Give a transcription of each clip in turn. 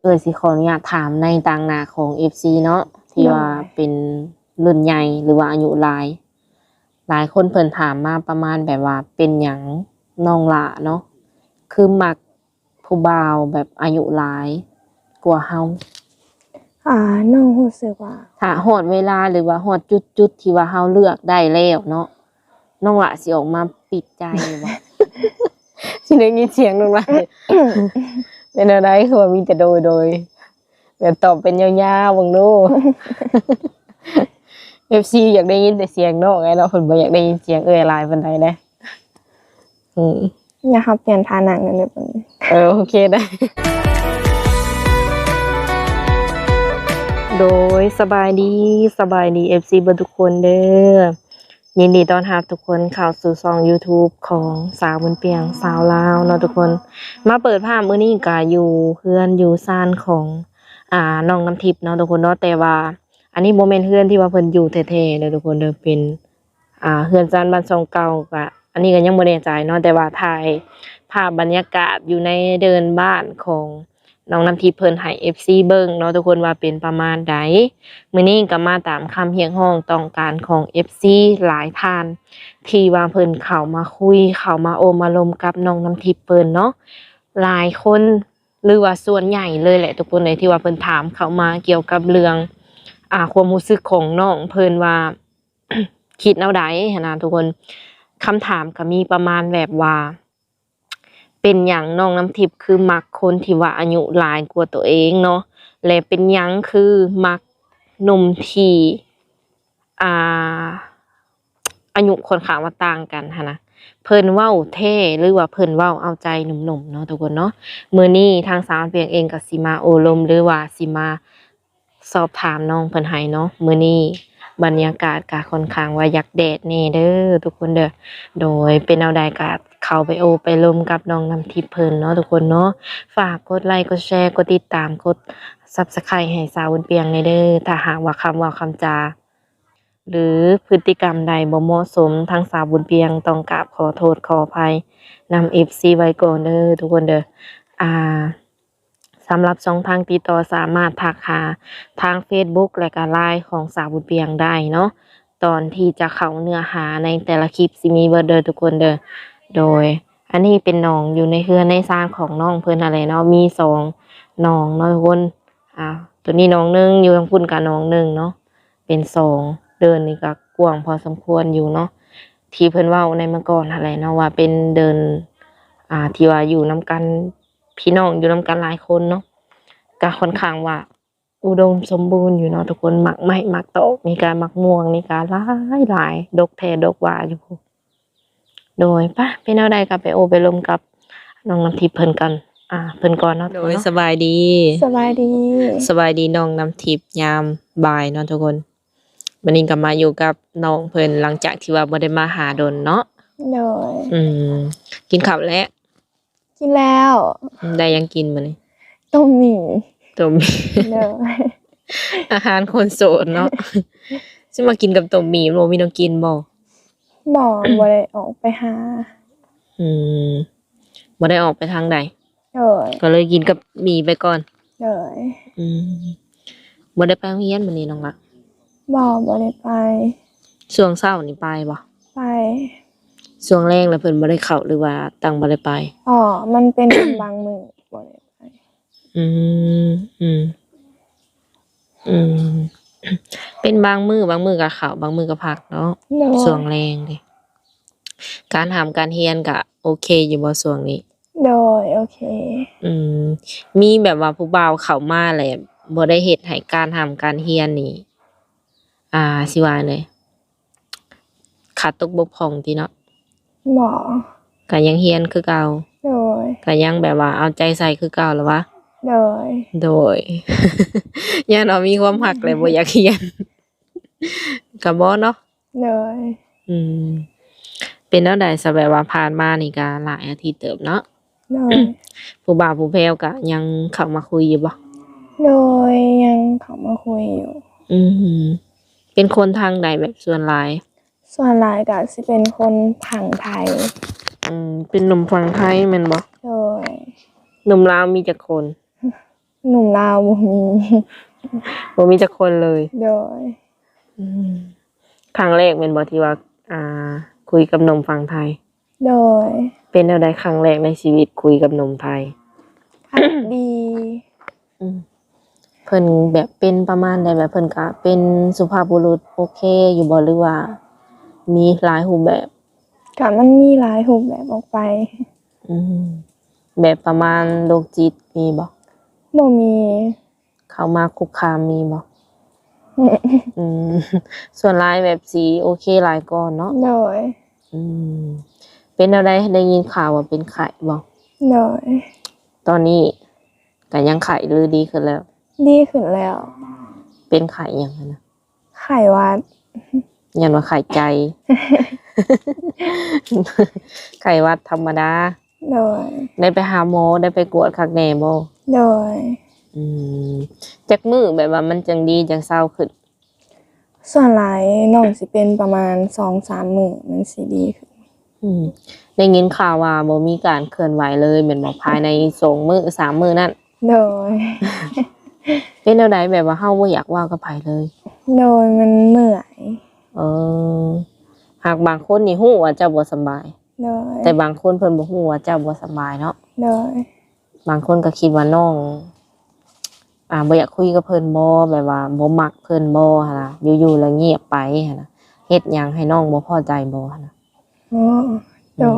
ເອື້ອຍຊິຂໍອະນຸຍາດຖາມໃນຕາງໜ້າຂອງເອັຟຊີເນາະ ທີ່ວ່າເປັນລຸ້ນໃຫຍ່ ຫຼືວ່າອາຍຸຫຼາຍ, ຫຼາຍຄົນເພິ່ນຖາມມາປະມານແບບວ່າ ເປັນຫຍັງນ້ອງຫຼ້າເນາະ ຄືມັກຜູ້ບ່າວແບບອາຍຸຫຼາຍກວ່າເຮົາ? ອາ ນ້ອງຮູ້ສຶກວ່າ ຖ້າຮອດເວລາ ຫຼືວ່າຮອດຈຸດໆທີ່ວ່າເຮົາເລືອກໄດ້ແລ້ວເນາະ ນ້ອງຫຼ້າຊິອອກມາປິດໃຈຢູ່ບໍ່? ຊິໄດ້ຍິນສຽງນ້ອງຫຼ້າ ເປັນແນວໃດ? ຄືວ່າມີແຕ່ໂດຍໂດຍ ແບບຕອບເປັນຍາວໆເບິ່ງດູ. ເອັຟຊີຢາກໄດ້ຍິນແຕ່ສຽງນ້ອງແຫຼະເນາະ ເພິ່ນບໍ່ຢາກໄດ້ຍິນສຽງເອື້ອຍຫຼາຍປານໃດເດ້. ອືມ ຢາກເຮົາປ່ຽນທ່ານັ່ງກັນເດີບັດນີ້. ເອີ ໂອເຄ ໄດ້. ໂດຍ ສະບາຍດີ ສະບາຍດີເອັຟຊີເບິດທຸກຄົນເດີ. ຍິນດີຕ້ອນຮັບທຸກຄົນເຂົ້າສູ່ຊ່ອງຢູທູບຂອງສາວບຸນປຽງ ຊາວລາວເນາະທຸກຄົນ. ມາເປີດພາບມື້ນີ້ກະຢູ່ເຮືອນຢູ່ຊານຂອງ ອ່າ ນ້ອງນ້ຳທິບເນາະທຸກຄົນເນາະ, ແຕ່ວ່າອັນນີ້ບໍ່ແມ່ນເຮືອນທີ່ວ່າເພິ່ນຢູ່ແທ້ໆເດີທຸກຄົນເດີ ເປັນ ອ່າ ເຮືອນຊານບ້ານຊ່ອງເກົ່າ. ກະອັນນີ້ກະຍັງບໍ່ແນ່ໃຈເນາະ, ແຕ່ວ່າຖ່າຍພາບບັນຍາກາດຢູ່ໃນເດີ່ນບ້ານຂອງ ນ້ອງນ້ຳທິບເພິ່ນໃຫ້ເອັຟຊີເບິ່ງເນາະທຸກຄົນ ວ່າເປັນປະມານໃດ. ມື້ນີ້ກໍມາຕາມຄຳຮຽກຮ້ອງຕ້ອງການຂອງເອັຟຊີຫຼາຍທ່ານ ທີ່ວ່າເພິ່ນເຂົ້າມາຄຸຍ ເຂົ້າມາໂອ້ມາລົມກັບນ້ອງນ້ຳທິບເພິ່ນເນາະ. ຫຼາຍຄົນ ຫຼືວ່າສ່ວນໃຫຍ່ເລີຍແຫຼະທຸກຄົນເອີຍ ທີ່ວ່າເພິ່ນຖາມເຂົ້າມາກ່ຽວກັບເລື່ອງ ອ່າ ຄວາມຮູ້ສຶກຂອງນ້ອງເພິ່ນວ່າ ຄິດແນວໃດຫັ້ນນະທຸກຄົນ. ຄຳຖາມກໍມີປະມານແບບວ່າ ເປັນຫຍັງນ້ອງນ້ຳທິບຄືມັກຄົນທີ່ວ່າອາຍຸຫຼາຍກວ່າຕົວເອງເນາະ ແລະ ເປັນຫຍັງຄືມັກໜຸ່ມທີ່ ອ່າ ອາຍຸຄ່ອນຂ້າງວ່າຕ່າງກັນຫັ້ນນະ ເພິ່ນເວົ້າແທ້ ຫຼືວ່າເພິ່ນເວົ້າເອົາໃຈໜຸ່ມໆເນາະທຸກຄົນເນາະ. ມື້ນີ້ທາງສາວປຽງເອງກໍຊິມາໂອ້ລົມ ຫຼືວ່າຊິມາ ສອບຖາມນ້ອງເພິ່ນໃຫ້ເນາະ. ມື້ນີ້ບັນຍາກາດກະຄ່ອນຂ້າງວ່າຢາກແດດແດ່ເດີທຸກຄົນເດີ. ໂດຍ ເປັນແນວໃດກະເຂົ້າໄປໂອ້ໄປລົມກັບນ້ອງນ້ຳທິບເພິ່ນເນາະທຸກຄົນເນາະ. ຝາກກົດໄລ ກົດແຊ ກົດຕິດຕາມ ກົດຊັບສະໄຄຣບ໌ໃຫ້ສາວບຸນປຽງແດ່ເດີ. ຖ້າຫາກວ່າຄຳເວົ້າຄຳຈາ ຫຼື ພຶດຕິກຳໃດບໍ່ເໝາະສົມ ທາງສາວບຸນປຽງຕ້ອງກາບຂໍໂທດຂໍອະໄພນຳເອັຟຊີໄວ້ກ່ອນເດີທຸກຄົນເດີ. ອ່າ ສຳລັບຊ່ອງທາງຕິດຕໍ່ສາມາດທັກຫາທາງເຟສບຸກ ແລະກະລາຍຂອງສາວບຸນປຽງໄດ້ເນາະ. ຕອນທີ່ຈະເຂົ້າເນື້ອຫາໃນແຕ່ລະຄລິບຊິມີເບິດເດີທຸກຄົນເດີ. ໂດຍ ອັນນີ້ເປັນໜອງຢູ່ໃນເຮືອນໃນຊານຂອງນ້ອງເພິ່ນຫັ້ນແຫຼະເນາະ ມີສອງໜອງເນາະທຸກຄົນ. ອ່າ ໂຕນີ້ໜອງໜຶ່ງ ຢູ່ທາງພຸ້ນກະໜອງໜຶ່ງເນາະ ເປັນສອງ. ເດີ່ນນີ້ກະກວ້າງພໍສົມຄວນຢູ່ເນາະ ທີ່ເພິ່ນເວົ້າໃນເມື່ອກ່ອນຫັ້ນແຫຼະເນາະ ວ່າເປັນເດີ່ນ ອ່າ ທີ່ວ່າຢູ່ນຳກັນ ພີ່ນ້ອງຢູ່ນຳກັນຫຼາຍຄົນເນາະ ກະຄ່ອນຂ້າງວ່າອຸດົມສົມບູນຢູ່ເນາະທຸກຄົນ. ໝາກໄມ້ໝາກຕອກນີ້ກະ ໝາກມ່ວງນີ້ກະຫຼາຍໆ ດົກແທ້ດົກຫວ່າຢູ່. ໂດຍ ປະ ເປັນແນວໃດກໍໄປໂອ້ໄປລົມກັບນ້ອງນ້ຳທິບເພິ່ນກ່ອນ ອ່າ ເພິ່ນກ່ອນເນາະ. ໂດຍ ສະບາຍດີ ສະບາຍດີ ສະບາຍດີນ້ອງນ້ຳທິບຍາມບ່າຍເນາະທຸກຄົນ. ບັດນີ້ກໍມາຢູ່ກັບນ້ອງເພິ່ນ ຫຼັງຈາກທີ່ວ່າບໍ່ໄດ້ມາຫາດົນເນາະ. ໂດຍ ອືມ ກິນເຂົ້າແລ້ວ? ກິນແລ້ວ. ໄດ້ຫຍັງກິນມື້ນີ້? ຕົ້ມໝີ່. ຕົ້ມໝີ່. ໂດຍ ອາຫານຄົນໂສດເນາະ. ຊິມາກິນກັບຕົ້ມໝີ່ ບໍ່ມີແນວກິນບໍ່? ບໍ່ ບໍ່ໄດ້ອອກໄປຫາ. ອືມ ບໍ່ໄດ້ອອກໄປທາງໃດ? ໂດຍ ກໍເລີຍກິນກັບໝີ່ໄປກ່ອນ. ໂດຍ ອືມ ບໍ່ໄດ້ໄປໂຮງຮຽນມື້ນີ້ນ້ອງລະ? ບໍ່ ບໍ່ໄດ້ໄປ. ຊ່ວງເຊົ້ານີ້ໄປບໍ່? ໄປ. ຊ່ວງແລງລະເພິ່ນບໍ່ໄດ້ເຂົ້າ ຫຼືວ່າຕັ້ງບໍ່ໄດ້ໄປ? ອໍ ມັນເປັນບາງມື້ບໍ່ໄດ້ໄປ. ອືມ ອືມ ອືມ ເປັນບາງມື້ ບາງມື້ກໍເຂົ້າ ບາງມື້ກໍພັກເນາະ. ໂດຍ ຊ່ວງແລງເດ ການຮ່ຳການຮຽນກໍໂອເຄຢູ່ບໍ່ຊ່ວງນີ້? ໂດຍ ໂອເຄ. ອືມ ມີແບບວ່າຜູ້ບ່າວເຂົ້າມາແລ້ວບໍ່ໄດ້ເຮັດໃຫ້ການຮ່ຳການຮຽນນີ້ ອ່າ ຊິວ່າແນວໃດ ຂາດຕົກບົກຜ່ອງຕິເນາະ? ບໍ່ ກະຍັງຮຽນຄືເກົ່າ. ໂດຍ ກະຍັງແບບວ່າເອົາໃຈໃສ່ຄືເກົ່າລະຫວາ? ໂດຍ ໂດຍ ຢ້ານວ່າມີຄວາມຮັກແລ້ວບໍ່ຢາກຮຽນ ກະບໍ່ເນາະ. ໂດຍ ອືມ ເປັນແນວໃດຊະ ແບບວ່າຜ່ານມານີ້ກະຫຼາຍອາທິດເຕີບເນາະ? ໂດຍ ຜູ້ບ່າວຜູ້ແພ້ວກະຍັງເຂົ້າມາຄຸຍຢູ່ບໍ່? ໂດຍ ຍັງເຂົ້າມາຄຸຍຢູ່. ອືມ ເປັນຄົນທາງໃດແບບສ່ວນຫຼາຍ? ສ່ວນຫຼາຍກະຊິເປັນຄົນຝັ່ງໄທ. ອືມ ເປັນໜຸ່ມຝັ່ງໄທແມ່ນບໍ່? ໂດຍ ໜຸ່ມລາວມີຈັກຄົນ? ໜຸ່ມລາວບໍ່ມີ ບໍ່ມີຈັກຄົນເລີຍ. ໂດຍ. ອືມ ຄັ້ງແລກແມ່ນບໍ່ທີ່ວ່າ ອ່າ ຄຸຍກັບໜຸ່ມຝັ່ງໄທ? ໂດຍ. ເປັນແນວໃດຄັ້ງແລກໃນຊີວິດຄຸຍກັບໜຸ່ມໄທ? ພັກດີ. ອືມ ເພິ່ນແບບເປັນປະມານໃດ? ແບບເພິ່ນກະເປັນສຸພາບບຸລຸດໂອເຄຢູ່ບໍ່ ຫຼືວ່າມີຫຼາຍຮູບແບບ? ກະມັນມີຫຼາຍຮູບແບບອອກໄປ. ອືມ ແບບປະມານໂລກຈິດມີບໍ່? ບໍ່ມີ. ເຂົ້າມາຄຸກຄາມມີບໍ່? ອືມ ສ່ວນຫຼາຍແບບຊິໂອເຄຫຼາຍກ່ອນເນາະ. ໂດຍ. ອືມ ເປັນແນວໃດ ໄດ້ຍິນຂ່າວວ່າເປັນໄຂ້ບໍ່? ໂດຍ. ຕອນນີ້ກະຍັງໄຂ້ ຫຼືດີຂຶ້ນແລ້ວ? ດີຂຶ້ນແລ້ວ. ເປັນໄຂ້ຫຍັງຫັ້ນນະ? ໄຂ້ຫວັດ. ຢ້ານວ່າໄຂ້ໃຈ. ໄຂ້ຫວັດທຳມະດາ. ໂດຍ. ໄດ້ໄປຫາໝໍ ໄດ້ໄປກວດຄັກແນ່ບໍ່? ໂດຍ. ອືມ ຈັກມື້ແບບວ່າມັນຈັ່ງດີ ຈັ່ງເຊົາຂຶ້ນ? ສ່ວນຫຼາຍນ້ອງຊິເປັນປະມານສອງສາມມື້ ມັນຊິດີຂຶ້ນ. ອືມ ໄດ້ຍິນຂ່າວວ່າບໍ່ມີການເຄື່ອນໄຫວເລີຍແມ່ນບໍ່? ພາຍໃນສອງມື້ສາມມື້ນັ້ນ. ໂດຍ. ເປັນແນວໃດ ແບບວ່າເຮົາບໍ່ຢາກເວົ້າກັບໃຜເລີຍ? ໂດຍ ມັນເມື່ອຍ. ເອີ ຫາກບາງຄົນນີ້ຮູ້ວ່າເຈົ້າບໍ່ສະບາຍ. ໂດຍ. ແຕ່ບາງຄົນເພິ່ນບໍ່ຮູ້ວ່າເຈົ້າບໍ່ສະບາຍເນາະ. ໂດຍ. ບາງຄົນກໍຄິດວ່ານ້ອງ ອ່າ ບໍ່ຢາກຄຸຍກັບເພິ່ນບໍ່ ແບບວ່າບໍ່ມັກເພິ່ນບໍ່ຫັ້ນນະ ຢູ່ໆແລ້ວງຽບໄປຫັ້ນນະ ເຮັດຫຍັງໃຫ້ນ້ອງບໍ່ພໍໃຈບໍ່ຫັ້ນນະ? ອໍ ໂດຍ.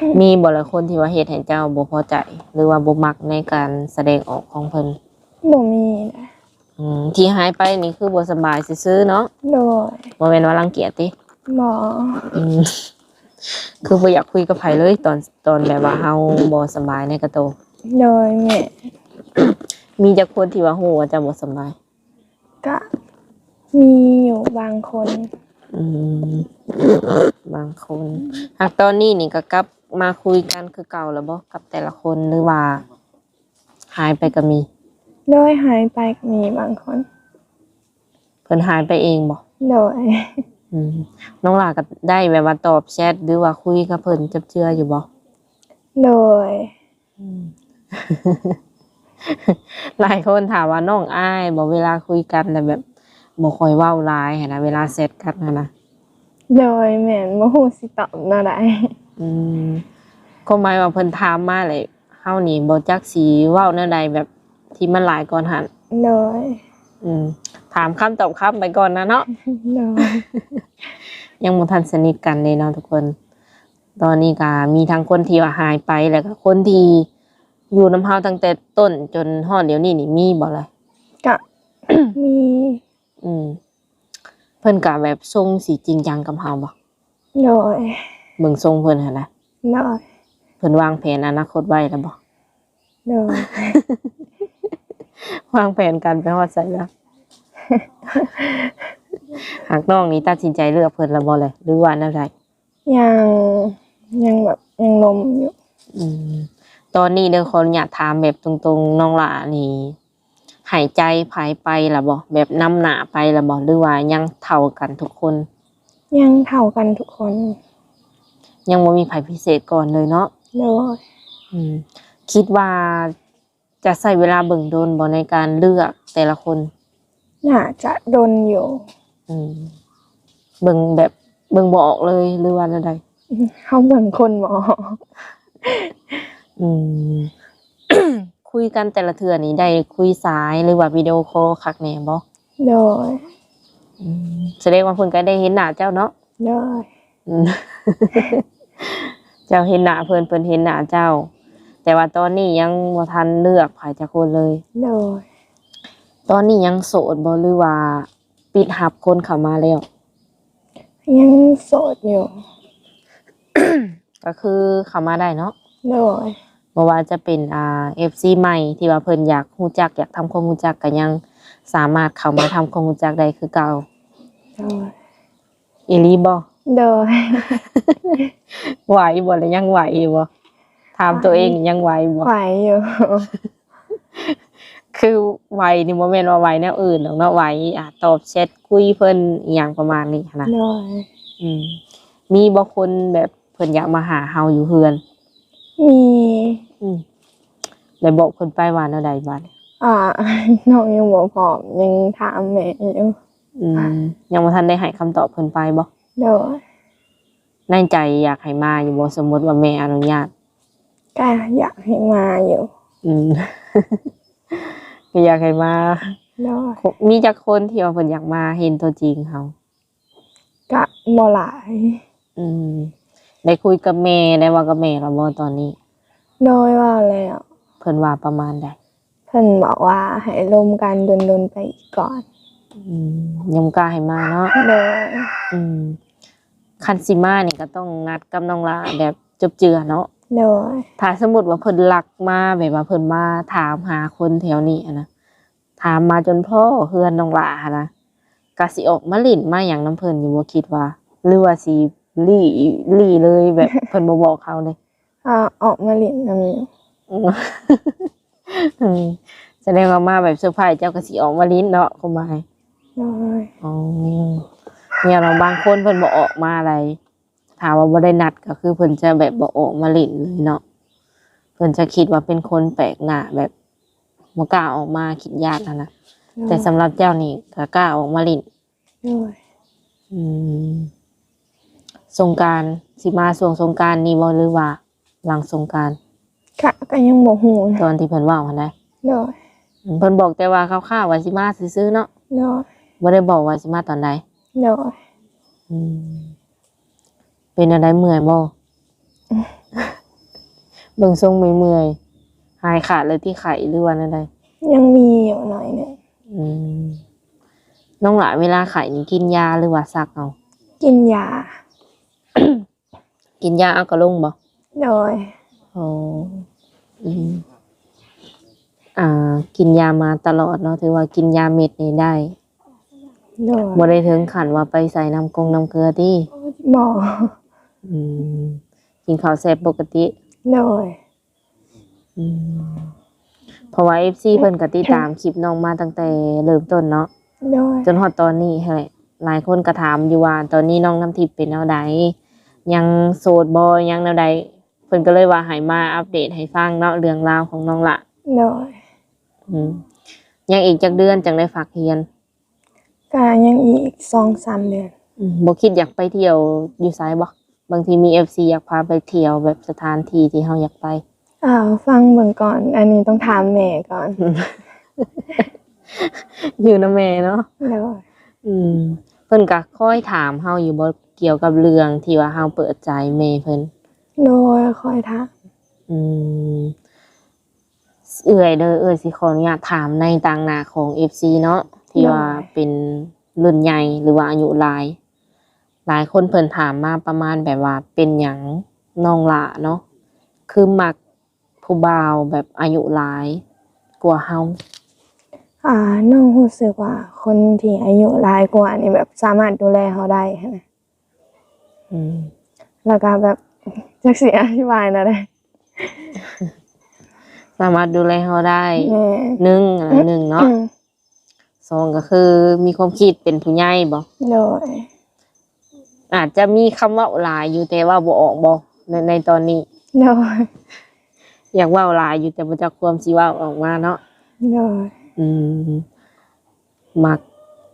ອືມ ມີບໍ່ລະຄົນທີ່ວ່າເຮັດໃຫ້ເຈົ້າບໍ່ພໍໃຈ ຫຼືວ່າບໍ່ມັກໃນການສະແດງອອກຂອງເພິ່ນ? ບໍ່ມີນະ. ອືມ ທີ່ຫາຍໄປນີ້ຄືບໍ່ສະບາຍຊື່ໆເນາະ? ໂດຍ. ບໍ່ແມ່ນວ່າລັງກຽດຕິ? ບໍ່. ອືມ ຄືບໍ່ຢາກຄຸຍກັບໃຜເລີຍ ຕອນ ຕອນແບບວ່າເຮົາບໍ່ສະບາຍໃນກະໂຕ? ໂດຍ ແມ່ນ. ມີຈັກຄົນທີ່ວ່າຮູ້ວ່າເຈົ້າບໍ່ສະບາຍ? ກະມີຢູ່ບາງຄົນ. ອືມ ບາງຄົນ. ຫາກຕອນນີ້ນີ້ກະກັບມາຄຸຍກັນຄືເກົ່າແລ້ວບໍ່ ກັບແຕ່ລະຄົນ ຫຼືວ່າຫາຍໄປກະມີ? ໂດຍ ຫາຍໄປກະມີບາງຄົນ. ເພິ່ນຫາຍໄປເອງບໍ່? ໂດຍ. ອືມ ນ້ອງຫຼ້າກະໄດ້ແບບວ່າຕອບແຊັດ ຫຼືວ່າຄຸຍກັບເພິ່ນຈັບເຈື່ອຢູ່ບໍ່? ໂດຍ. ອືມ ຫຼາຍຄົນຖາມວ່ານ້ອງອາຍບໍ່ ເວລາຄຸຍກັນແລ້ວແບບບໍ່ຄ່ອຍເວົ້າຫຼາຍຫັ້ນນະ ເວລາແຊັດກັນຫັ້ນນະ? ໂດຍ ແມ່ນ ບໍ່ຮູ້ຊິຕອບແນວໃດ. ອືມ ຄວາມໝາຍວ່າເພິ່ນຖາມມາແລ້ວ ເຮົານີ້ບໍ່ຈັກຊິເວົ້າແນວໃດແບບທີ່ມັນຫຼາຍກ່ອນຫັ້ນ. ໂດຍ. ອືມ ຖາມຄຳຕອບຄຳໄປກ່ອນນະເນາະ. ໂດຍ. ຍັງບໍ່ທັນສະໜິດກັນເດ້ເນາະທຸກຄົນ. ຕອນນີ້ກະມີທັງຄົນທີ່ວ່າຫາຍໄປ ແລ້ວກະຄົນທີ່ຢູ່ນຳເຮົາຕັ້ງແຕ່ຕົ້ນຈົນຮອດດຽວນີ້ນີ້ ມີບໍ່ລະ? ກະມີ. ອືມ ເພິ່ນກະແບບຊົງຊິຈິງຈັງກັບເຮົາບໍ່? ໂດຍ. ເບິ່ງຊົງເພິ່ນຫັ້ນນະ. ໂດຍ. ເພິ່ນວາງແຜນອະນາຄົດໄວ້ແລ້ວບໍ່? ໂດຍ. ວາງແຜນການໄປຮອດໃສລະ? ຫາກນ້ອງນີ້ຕັດສິນໃຈເລືອກເພິ່ນລະບໍ່ແລະ ຫຼືວ່າແນວໃດ? ຍັງ ຍັງແບບ ຍັງລົມຢູ່. ອືມ ຕອນນີ້ເດີ ຂໍອະນຸຍາດຖາມແບບຕົງໆ ນ້ອງຫຼ້ານີ້ ໃຫ້ໃຈໃຜໄປລະບໍ່? ແບບນຳໜ້າໄປລະບໍ່ ຫຼືວ່າຍັງເທົ່າກັນທຸກຄົນ? ຍັງເທົ່າກັນທຸກຄົນ. ຍັງບໍ່ມີໃຜພິເສດກ່ອນເລີຍເນາະ? ໂດຍ. ອືມ ຄິດວ່າຈະໃຊ້ເວລາເບິ່ງດົນບໍ່ ໃນການເລືອກແຕ່ລະຄົນ? ໜ້າຈະດົນຢູ່. ອືມ ເບິ່ງແບບ ເບິ່ງບໍ່ອອກເລີຍ ຫຼືວ່າແນວໃດ? ເຮົາເບິ່ງຄົນບໍ່ອອກ. ອືມ ຄຸຍກັນແຕ່ລະເທື່ອນີ້ໄດ້ຄຸຍສາຍ ຫຼືວ່າວິດີໂອຄໍຄັກແນ່ບໍ່? ໂດຍ. ອືມ ສະແດງວ່າເພິ່ນກະໄດ້ເຫັນໜ້າເຈົ້າເນາະ? ໂດຍ. ອືມ ເຈົ້າເຫັນໜ້າເພິ່ນ ເພິ່ນເຫັນໜ້າເຈົ້າ ແຕ່ວ່າຕອນນີ້ຍັງບໍ່ທັນເລືອກໃຜຈັກຄົນເລີຍ. ໂດຍ. ຕອນນີ້ຍັງໂສດບໍ່ ຫຼືວ່າປິດຮັບຄົນເຂົ້າມາແລ້ວ? ຍັງໂສດຢູ່. ກະຄືເຂົ້າມາໄດ້ເນາະ? ໂດຍ. ບໍ່ວ່າຈະເປັນ ອ່າ ເອັຟຊີໃໝ່ທີ່ວ່າເພິ່ນຢາກຮູ້ຈັກ ຢາກທຳຄວາມຮູ້ຈັກ ກະຍັງສາມາດເຂົ້າມາທຳຄວາມຮູ້ຈັກໄດ້ຄືເກົ່າ. ໂດຍ. ອີ່ຫຼີບໍ່? ໂດຍ. ໄຫວບໍ່ ແລະ ຍັງໄຫວຢູ່ບໍ່? ຖາມໂຕເອງ ຍັງໄຫວບໍ່? ໄຫວຢູ່. ຄືໄຫວນີ້ບໍ່ແມ່ນວ່າໄຫວແນວອື່ນດອກເນາະ ໄຫວ ອ່າ ຕອບແຊັດຄຸຍເພິ່ນອີ່ຫຍັງປະມານນີ້ຫັ້ນນະ. ໂດຍ. ອືມ ມີບໍ່ຄົນແບບເພິ່ນຢາກມາຫາເຮົາຢູ່ເຮືອນ? ມີ. ອືມ ໄດ້ບອກເພິ່ນໄປວ່າແນວໃດບາດນີ້? ອ່າ ນ້ອງຍັງບໍ່ພ້ອມ ຍັງຖາມແມ່ຢູ່. ອືມ ຍັງບໍ່ທັນໄດ້ໃຫ້ຄຳຕອບເພິ່ນໄປບໍ່? ໂດຍ. ໃນໃຈຢາກໃຫ້ມາຢູ່ບໍ່? ສົມມຸດວ່າແມ່ອະນຸຍາດ. ກະຢາກໃຫ້ມາຢູ່. ອືມ ກະຢາກໃຫ້ມາ. ໂດຍ. ມີຈັກຄົນທີ່ວ່າເພິ່ນຢາກມາເຫັນຕົວຈິງເຮົາ? ກະບໍ່ຫຼາຍ. ອືມ ໄດ້ຄຸຍກັບແມ່ ໄດ້ເວົ້າກັບແມ່ແລ້ວບໍ່ຕອນນີ້? ໂດຍ ເວົ້າແລ້ວ. ເພິ່ນວ່າປະມານໃດ? ເພິ່ນບອກວ່າໃຫ້ລົມກັນດົນໆໄປອີກກ່ອນ. ອືມ ຍັງບໍ່ກ້າໃຫ້ມາເນາະ. ໂດຍ. ອືມ ຄັນຊິມານີ້ກໍຕ້ອງນັດກັບນ້ອງຫຼ້າແບບຈົບເຈືອເນາະ. ໂດຍ. ຖ້າສົມມຸດວ່າເພິ່ນລັກມາ ແບບວ່າເພິ່ນມາຖາມຫາຄົນແຖວນີ້ຫັ້ນນະ ຖາມມາຈົນພໍ້ເຮືອນນ້ອງຫຼ້າຫັ້ນນະ ກະຊິອອກມາຫຼິ້ນມາຫຍັງນຳເພິ່ນຢູ່ບໍ່ ຄິດວ່າ ຫຼືວ່າຊິຫຼີ້ ຫຼີ້ເລີຍ ແບບເພິ່ນບໍ່ບອກເຮົາເລີຍ? ອາ ອອກມາຫຼິ້ນນຳຢູ່. ອືມ ສະແດງວ່າມາແບບເຊີໄພ ເຈົ້າກໍຊິອອກມາຫຼິ້ນເນາະ ຄວາມໝາຍ. ໂດຍ. ອໍ ແນວເນາະ ບາງຄົນເພິ່ນບໍ່ອອກມາໃດ ຖ້າວ່າບໍ່ໄດ້ນັດ ກໍຄືເພິ່ນຈະແບບບໍ່ອອກມາຫຼິ້ນເລີຍເນາະ ເພິ່ນຈະຄິດວ່າເປັນຄົນແປກໜ້າ ແບບບໍ່ກ້າອອກມາ ຄິດຢ້ານຫັ້ນນະ. ໂດຍ. ແຕ່ສຳລັບເຈົ້ານີ້ກໍກ້າອອກມາຫຼິ້ນ. ໂດຍ. ອືມ ສົງການ ຊິມາຊ່ວງສົງການນີ້ບໍ່ ຫຼືວ່າຫຼັງສົງການ? ກະ ກະຍັງບໍ່ຮູ້ນະ ຕອນທີ່ເພິ່ນເວົ້າຫັ້ນນະ. ໂດຍ. ເພິ່ນບອກແຕ່ວ່າຄ່າວໆວ່າຊິມາຊື່ໆເນາະ. ໂດຍ. ບໍ່ໄດ້ບອກວ່າຊິມາຕອນໃດ. ໂດຍ. ອືມ ເປັນແນວໃດ ເມື່ອຍບໍ່? ເບິ່ງຊົງເມື່ອຍໆ ຫາຍຂາດແລ້ວຕິ ໄຂ້ ຫຼືວ່າແນວໃດ? ຍັງມີຢູ່ໜ້ອຍໜຶ່ງ. ອືມ ນ້ອງຫຼ້າເວລາໄຂ້ນີ້ກິນຢາ ຫຼືວ່າຊັກເອົາ? ກິນຢາ. ກິນຢາເອົາກະລົງບໍ່? ໂດຍ. ອໍ ອືມ ອ່າ ກິນຢາມາຕະຫຼອດເນາະ ຖືວ່າກິນຢາເມັດນີ້ໄດ້. ໂດຍ. ບໍ່ໄດ້ເຖິງຂັ້ນວ່າໄປໃສ່ນ້ຳກົງນ້ຳເກືອຕິ? ບໍ່. ອືມ ກິນເຂົ້າແຊບປົກກະຕິ? ໂດຍ. ອືມ ເພາະວ່າເອັຟຊີເພິ່ນກໍຕິດຕາມຄລິບນ້ອງມາຕັ້ງແຕ່ເລີ່ມຕົ້ນເນາະ. ໂດຍ. ຈົນຮອດຕອນນີ້ຫັ້ນແຫຼະ ຫຼາຍຄົນກໍຖາມຢູ່ວ່າຕອນນີ້ນ້ອງນ້ຳທິບເປັນແນວໃດ ຍັງໂສດບໍ່ ຍັງແນວໃດ ເພິ່ນກໍເລີຍວ່າໃຫ້ມາອັບເດດໃຫ້ຟັງເນາະ ເລື່ອງລາວຂອງນ້ອງຫຼ້າ. ໂດຍ. ອືມ ຍັງອີກຈັກເດືອນຈັ່ງໄດ້ພັກຮຽນ? ກະຍັງອີກສອງສາມເດືອນ. ອືມ ບໍ່ຄິດຢາກໄປທ່ຽວຢູ່ໃສບໍ່? ບາງທີມີເອັຟຊີຢາກພາໄປທ່ຽວແບບສະຖານທີ່ທີ່ເຮົາຢາກໄປ. ອ່າ ຟັງເບິ່ງກ່ອນ ອັນນີ້ຕ້ອງຖາມແມ່ກ່ອນ. ຢູ່ນຳແມ່ເນາະ. ໂດຍ. ອືມ ເພິ່ນກະຄອຍຖາມເຮົາຢູ່ບໍ່ ກ່ຽວກັບເລື່ອງທີ່ວ່າເຮົາເປີດໃຈແມ່ເພິ່ນ? ໂດຍ ຄອຍຖາມ. ອືມ ເອື້ອຍເດີ ເອື້ອຍຊິຂໍອະນຸຍາດຖາມໃນຕາງໜ້າຂອງເອັຟຊີເນາະ ທີ່ວ່າ ໂດຍ ເປັນລຸ້ນໃຫຍ່ ຫຼືວ່າອາຍຸຫຼາຍ ຫຼາຍຄົນເພິ່ນຖາມມາປະມານແບບວ່າເປັນຫຍັງນ້ອງຫຼ້າເນາະ ຄືມັກຜູ້ບ່າວແບບອາຍຸຫຼາຍກວ່າເຮົາ? ອ່າ ນ້ອງຮູ້ສຶກວ່າຄົນທີ່ອາຍຸຫຼາຍກວ່ານີ້ແບບສາມາດດູແລເຮົາໄດ້ຫັ້ນນະ. ອືມ ແລ້ວກໍແບບ ຈັກຊິອະທິບາຍແນວໃດ ສາມາດດູແລເຮົາໄດ້. ແມ່ນ. ໜຶ່ງ ອັນໜຶ່ງເນາະ. ສອງກໍຄືມີຄວາມຄິດເປັນຜູ້ໃຫຍ່ບໍ່? ໂດຍ. ອາດຈະມີຄຳເວົ້າຫຼາຍຢູ່ ແຕ່ເວົ້າບໍ່ອອກບໍ່ ໃນ ໃນຕອນນີ້? ໂດຍ. ຢາກເວົ້າຫຼາຍຢູ່ ແຕ່ບໍ່ຈັກຄວາມຊິເວົ້າອອກມາເນາະ. ໂດຍ. ອືມ ມັກ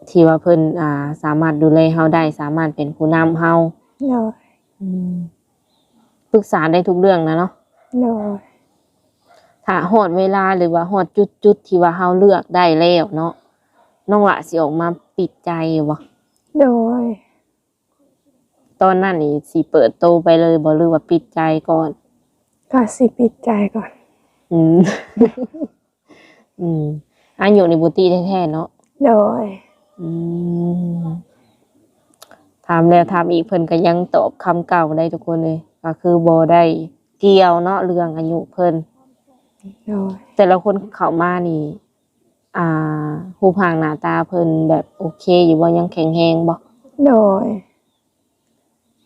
ທີ່ວ່າເພິ່ນ ອ່າ ສາມາດດູແລເຮົາໄດ້ ສາມາດເປັນຜູ້ນຳເຮົາ. ໂດຍ. ອືມ ປຶກສາໄດ້ທຸກເລື່ອງນະເນາະ. ໂດຍ. ຖ້າຮອດເວລາ ຫຼືວ່າຮອດຈຸດ ຈຸດທີ່ວ່າເຮົາເລືອກໄດ້ແລ້ວເນາະ ນ້ອງຫຼ້າຊິອອກມາປິດໃຈຢູ່ບໍ່? ໂດຍ. ຕອນນັ້ນນີ້ຊິເປີດໂຕໄປເລີຍບໍ່ ຫຼືວ່າປິດໃຈກ່ອນ? ກໍຊິປິດໃຈກ່ອນ. ອືມ ອືມ ອາຍຸນີ້ບໍ່ຕິແທ້ໆເນາະ. ໂດຍ. ອືມ ຖາມແລ້ວຖາມອີກ ເພິ່ນກໍຍັງຕອບຄຳເກົ່າໄດ້ທຸກຄົນເອີຍ ກໍຄືບໍ່ໄດ້ກ່ຽວເນາະ ເລື່ອງອາຍຸເພິ່ນ. ໂດຍ. ແຕ່ລະຄົນເຂົ້າມານີ້ ອ່າ ຮູບຮ່າງໜ້າຕາເພິ່ນແບບໂອເຄຢູ່ບໍ່? ຍັງແຂງແຮງບໍ່? ໂດຍ.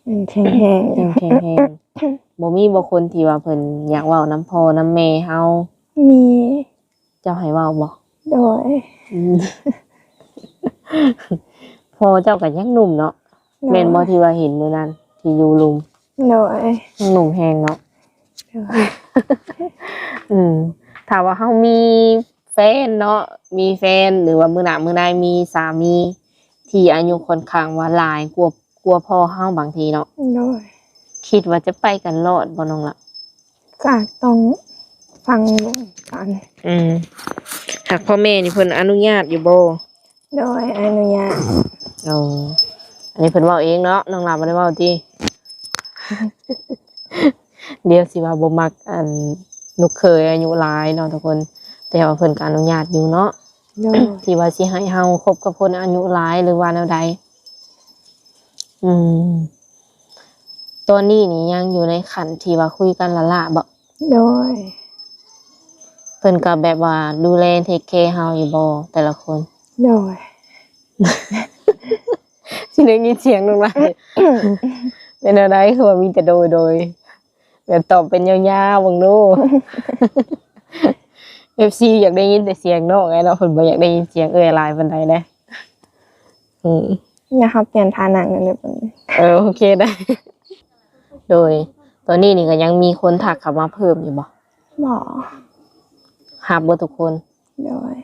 ຍັງແຂງແຮງ ຍັງແຂງແຮງ. ບໍ່ມີບໍ່ຄົນທີ່ວ່າເພິ່ນຢາກເວົ້ານຳພໍ່ນຳແມ່ເຮົາ? ມີ. ເຈົ້າໃຫ້ເວົ້າບໍ່? ໂດຍ. ອືມ ພໍ່ເຈົ້າກໍຍັງໜຸ່ມເນາະ. ໂດຍ. ແມ່ນບໍ່ທີ່ວ່າເຫັນມື້ນັ້ນທີ່ຢູ່ລຸ່ມ? ໂດຍ. ຍັງໜຸ່ມແຮງເນາະ. ໂດຍ. ອືມ ຖ້າວ່າເຮົາມີ ຟນເນາະ ມີແຟນ ຫຼືວ່າມື້ໜ້າມື້ໃນມີສາມີທີ່ອາຍຸຄ່ອນຂ້າງວ່າຫຼາຍກວ່າ ກວ່າພໍ່ເຮົາບາງທີເນາະ. ໂດຍ ຄິດວ່າຈະໄປກັນລອດບໍ່ນ້ອງລະ? ກໍຕ້ອງຟັງເບິ່ງກ່ອນ. ອືມ ຫາກພໍ່ແມ່ນີ້ເພິ່ນອະນຸຍາດຢູ່ບໍ່? ໂດຍ ອະນຸຍາດ. ໂອ້ ອັນນີ້ເພິ່ນເວົ້າເອງເນາະ ນ້ອງລາບໍ່ໄດ້ເວົ້າຕິ? ດຽວຊິວ່າບໍ່ມັກ ອັນ ລູກເຂີຍອາຍຸຫຼາຍເນາະທຸກຄົນ ແຕ່ວ່າເພິ່ນກໍອະນຸຍາດຢູ່ເນາະ. ໂດຍ ທີ່ວ່າຊິໃຫ້ເຮົາຄົບກັບຄົນອາຍຸຫຼາຍ ຫຼືວ່າແນວໃດ? ອືມ ຕອນນີ້ນີ້ຍັງຢູ່ໃນຂັ້ນທີ່ວ່າຄຸຍກັນລ້າໆບໍ? ໂດຍ ເພິ່ນກໍແບບວ່າດູແລເທກແຄເຮົາຢູ່ບໍ່ແຕ່ລະຄົນ? ໂດຍ ຊິໄດ້ຍິນສຽງນ້ອງລາ ເປັນແນວໃດ ຄືວ່າມີແຕ່ໂດຍໆ ແບບຕອບເປັນຍາວໆເບິ່ງດູ. ເອັຟຊີ ຢາກໄດ້ຍິນແຕ່ສຽງນ້ອງແຫຼະເນາະ ເພິ່ນບໍ່ຢາກໄດ້ຍິນສຽງເອື້ອຍຫຼາຍປານໃດເດ້. ອືມ ຢາກເຮົາປ່ຽນທ່ານັ່ງກັນເດີ. ເອີ ໂອເຄ ໄດ້. ໂດຍ ຕອນນີ້ນີ້ກໍຍັງມີຄົນທັກເຂົ້າມາເພີ່ມຢູ່ບໍ່? ບໍ່ ຮັບເບິດທຸກຄົນ. ໂດຍ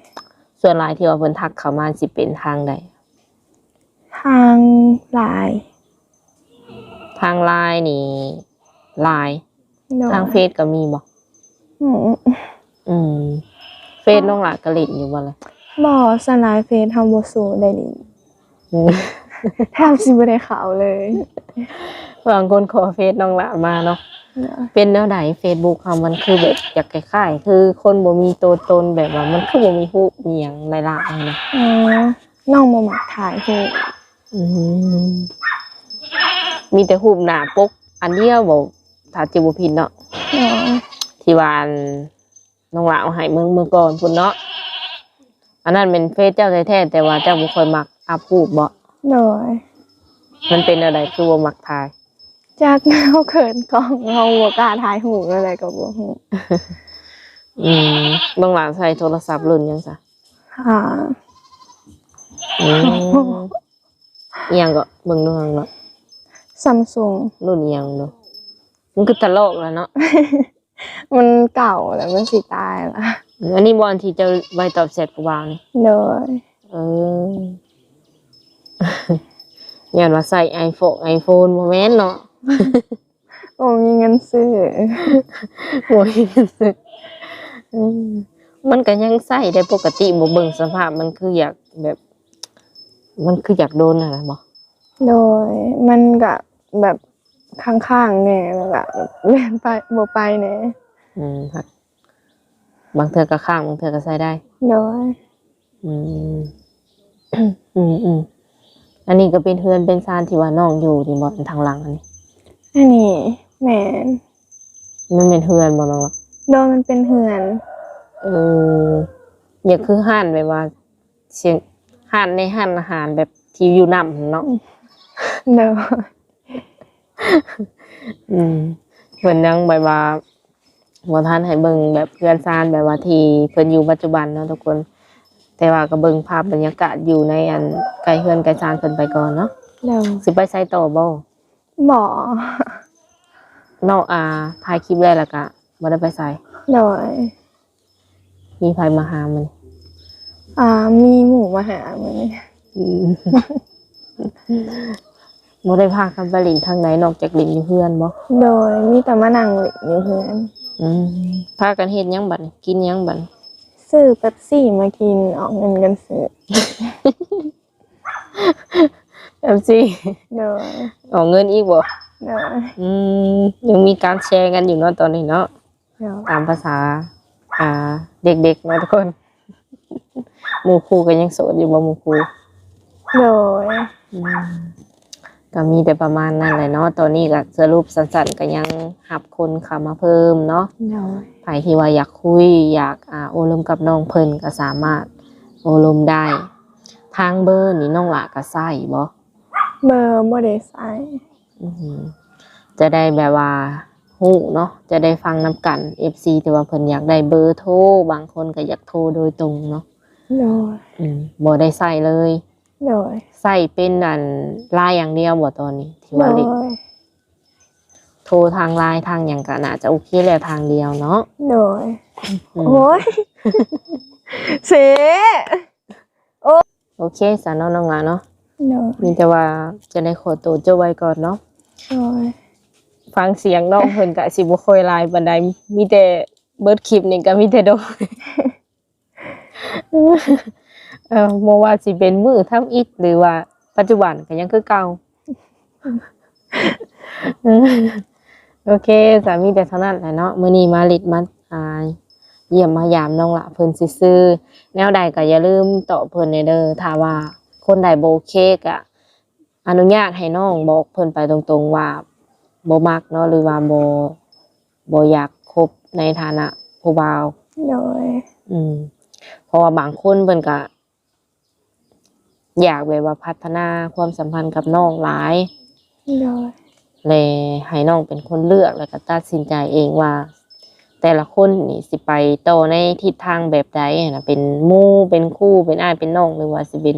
ສ່ວນຫຼາຍທີ່ວ່າເພິ່ນທັກເຂົ້າມາຊິເປັນທາງໃດ? ທາງລາຍ. ທາງລາຍນີ້ຫຼາຍ. ໂດຍ ທາງເຟສກໍມີບໍ່? ອືມ ອືມ ເຟສນ້ອງຫຼ້າກໍຫຼິ້ນຢູ່ບໍ່ລະ? ບໍ່ ສ່ວນຫຼາຍເຟສເຮົາບໍ່ສູ້ໄດ້ຫຼິ້ນ. ອືມ ແທບຊິບໍ່ໄດ້ເຂົ້າເລີຍ. ບາງຄົນຂໍເຟສນ້ອງຫຼ້າມາເນາະ. ໂດຍ ເປັນແນວໃດ ເຟສບຸກເຮົາມັນຄືແບບຢາກຄ້າຍໆ ຄືຄົນບໍ່ມີຕົວຕົນ ແບບວ່າມັນຄືບໍ່ມີຮູບມີຫຍັງຫຼາຍໆນະ? ອໍ ນ້ອງບໍ່ມັກຖ່າຍຮູບ. ອືມ ມີແຕ່ຮູບໜ້າປົກອັນດຽວບໍ່ ຖ້າຈຳບໍ່ຜິດເນາະ? ອໍ ທີ່ວ່າອັນ ນ້ອງຫຼ້າເອົາໃຫ້ເບິ່ງມື້ກ່ອນພຸ້ນເນາະ ອັນນັ້ນແມ່ນເຟສເຈົ້າແທ້ໆ ແຕ່ວ່າເຈົ້າບໍ່ຄ່ອຍມັກອັບຮູບບໍ? ໂດຍ ມັນເປັນແນວໃດຄືບໍ່ມັກຖ່າຍ? ຈັກ ເຮົາເຂີນກ້ອງ ເຮົາບໍ່ກ້າຖ່າຍຮູບແນວໃດກໍບໍ່ຮູ້. ອືມ ນ້ອງຫຼ້າໃຊ້ໂທລະສັບລຸ້ນຫຍັງຊະ? ຫາ ອືມ ອີ່ຫຍັງເກາະ? ເບິ່ງດູເນາະ Samsung ລຸ້ນອີ່ຫຍັງດູ? ມັນຄືຕະຫຼອກແລ້ວເນາະ. ມັນເກົ່າແລ້ວ ມັນຊິຕາຍລະ. ອັນນີ້ບ່ອນທີ່ເຈົ້າໄວ້ຕອບແຊັດຜູ້ບ່າວນີ້? ໂດຍ ເອີ ຢ້ານວ່າໃຊ້ໄອໂຟນ ໄອໂຟນ ບໍ່ແມ່ນເນາະ? ບໍ່ມີເງິນຊື້. ບໍ່ມີເງິນຊື້. ອືມ ມັນກໍຍັງໃຊ້ໄດ້ປົກກະຕິ ບໍ່ເບິ່ງສະພາບ ມັນຄືຢາກແບບ ມັນຄືຢາກດົນຫັ້ນນະບໍ? ໂດຍ ມັນກະແບບຄ້າງໆແດ່ ແລ້ວກະແລ່ນໄປບໍ່ໄປແດ່. ອືມ ບາງເທື່ອກະຄ້າງ ບາງເທື່ອກະໃຊ້ໄດ້. ໂດຍ ອືມ ອືມໆ ອັນນີ້ກະເປັນເຮືອນເປັນຊານທີ່ວ່ານ້ອງຢູ່ນີ້ບໍ ທາງຫຼັງອັນນີ້? ອັນນີ້ແມ່ນ. ມັນແມ່ນເຮືອນບໍນ້ອງ? ໂດຍ ມັນເປັນເຮືອນ. ເອີ ຢາກຄືຮ້ານແບບວ່າ ເຊັ່ນ ຮ້ານໃນຮ້ານອາຫານແບບທີ່ຢູ່ນ້ຳຫັ້ນເນາະ. ໂດຍ ອືມ ເພິ່ນຍັງແບບວ່າບໍ່ທັນໃຫ້ເບິ່ງແບບເຮືອນຊານແບບວ່າທີ່ເພິ່ນຢູ່ປັດຈຸບັນເນາະທຸກຄົນ ແຕ່ວ່າກໍເບິ່ງພາບບັນຍາກາດຢູ່ໃນອັນໃກ້ເຮືອນໃກ້ຊານເພິ່ນໄປກ່ອນເນາະ. ໂດຍ ຊິໄປໃສຕໍ່ບໍ່? ບໍ່ ເນາະ ອ່າ ຖ່າຍຄລິບແລ້ວ ແລ້ວກະບໍ່ໄດ້ໄປໃສ. ໂດຍ ມີໃຜມາຫາມື້ນີ້? ອ່າ ມີໝູ່ມາຫາມື້ນີ້. ອືມ ບໍ່ໄດ້ພາກັນໄປຫຼິ້ນທາງໃດນອກຈາກຫຼິ້ນຢູ່ເຮືອນບໍ? ໂດຍ ມີແຕ່ມານັ່ງຫຼິ້ນຢູ່ເຮືອນ. ອືມ ພາກັນເຮັດຫຍັງບັດນີ້? ກິນຫຍັງບັດນີ້? ຊື້ເປັບຊີມາກິນ ອອກເງິນກັນຊື້. ເອັບຊີ ໂດຍ ອອກເງິນອີກບໍ? ໂດຍ ອືມ ຍັງມີການແຊກັນຢູ່ເນາະຕອນນີ້ເນາະ. ໂດຍ ຕາມພາສາ ອ່າ ເດັກໆເນາະທຸກຄົນ. ໝູ່ຄູ່ກໍຍັງໂສດຢູ່ບໍ່ ໝູ່ຄູ່? ໂດຍ ອືມ ກໍມີແຕ່ປະມານນັ້ນແຫຼະເນາະ. ຕອນນີ້ກໍສະຫຼຸບສັ້ນໆ ກໍຍັງຮັບຄົນເຂົ້າມາເພີ່ມເນາະ. ໂດຍ ໃຜທີ່ວ່າຢາກຄຸຍ ຢາກ ອ່າ ໂອ້ລົມກັບນ້ອງເພິ່ນ ກໍສາມາດໂອ້ລົມໄດ້. ທາງເບີນີ້ນ້ອງຫຼ້າກໍໃຊ້ບໍ່? ເບີບໍ່ໄດ້ໃຊ້. ອືມ ຈະໄດ້ແບບວ່າຮູ້ເນາະ ຈະໄດ້ຟັງນຳກັນ ເອັບຊີ ທີ່ວ່າເພິ່ນຢາກໄດ້ເບີໂທ ບາງຄົນກໍຢາກໂທໂດຍຕົງເນາະ. ໂດຍ ອືມ ບໍ່ໄດ້ໃຊ້ເລີຍ. ໂດຍ ໃຊ້ເປັນອັນ ລາຍຢ່າງດຽວບໍ່ຕອນນີ້ ທີ່ວ່າຫຼິ້ນ? ໂດຍ ໂທທາງລາຍທາງຫຍັງກໍໜ້າຈະໂອເຄແລ້ວທາງດຽວເນາະ. ໂດຍ ອືມ ໂອ້ຍ ເຊ ໂອເຄຊະເນາະ ນ້ອງຫຼ້າເນາະ. ໂດຍ ມີແຕ່ວ່າຈະໄດ້ຂໍໂຕຈົບໄວ້ກ່ອນເນາະ. ໂດຍ ຟັງສຽງນ້ອງເພິ່ນກະຊິບໍ່ຄ່ອຍຫຼາຍປານໃດ ມີແຕ່ເບິດຄລິບນີ້ກະມີແຕ່ໂດຍ ເອີ ບໍ່ວ່າຊິເປັນມື້ທຳອິດ ຫຼືວ່າປັດຈຸບັນກະຍັງຄືເກົ່າ. ໂອເຄ ສາ ມີແຕ່ເທົ່ານັ້ນແຫຼະເນາະ. ມື້ນີ້ມາຫຼິ້ນມາ ອ່າ ຢ້ຽມມາຢາມນ້ອງຫຼ້າເພິ່ນຊື່ໆ ແນວໃດກໍຢ່າລືມຕອບເພິ່ນແດ່ເດີ. ຖ້າວ່າຄົນໃດບໍ່ໂອເຄ ກໍອະນຸຍາດໃຫ້ນ້ອງບອກເພິ່ນໄປຕົງໆວ່າບໍ່ມັກເນາະ ຫຼືວ່າບໍ່ ບໍ່ຢາກຄົບໃນຖານະຜູ້ບ່າວ. ໂດຍ ອືມ ເພາະວ່າບາງຄົນເພິ່ນກໍ ຢາກແບບວ່າພັດທະນາຄວາມສຳພັນກັບນ້ອງຫຼາຍ. ໂດຍ ແລະ ໃຫ້ນ້ອງເປັນຄົນເລືອກ ແລ້ວກໍຕັດສິນໃຈເອງວ່າ ແຕ່ລະຄົນນີ້ຊິໄປຕໍ່ໃນທິດທາງແບບໃດຫັ້ນນະ ເປັນໝູ່ ເປັນຄູ່ ເປັນອ້າຍ ເປັນນ້ອງ ຫຼືວ່າຊິເປັນ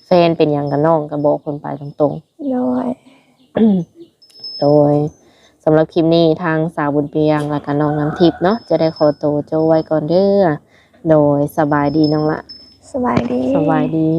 ແຟນ ເປັນຫຍັງກັບນ້ອງ ກໍບອກເພິ່ນໄປຕົງໆ. ໂດຍ ໂດຍ ສຳລັບຄລິບນີ້ ທາງສາວບຸນພຽງ ແລ້ວກະນ້ອງນ້ຳທິບເນາະ ຈະໄດ້ຂໍໂຕຈົບໄວ້ກ່ອນເດີ. ໂດຍ ສະບາຍດີນ້ອງຫຼ້າ. ສະບາຍດີ. ສະບາຍດີ.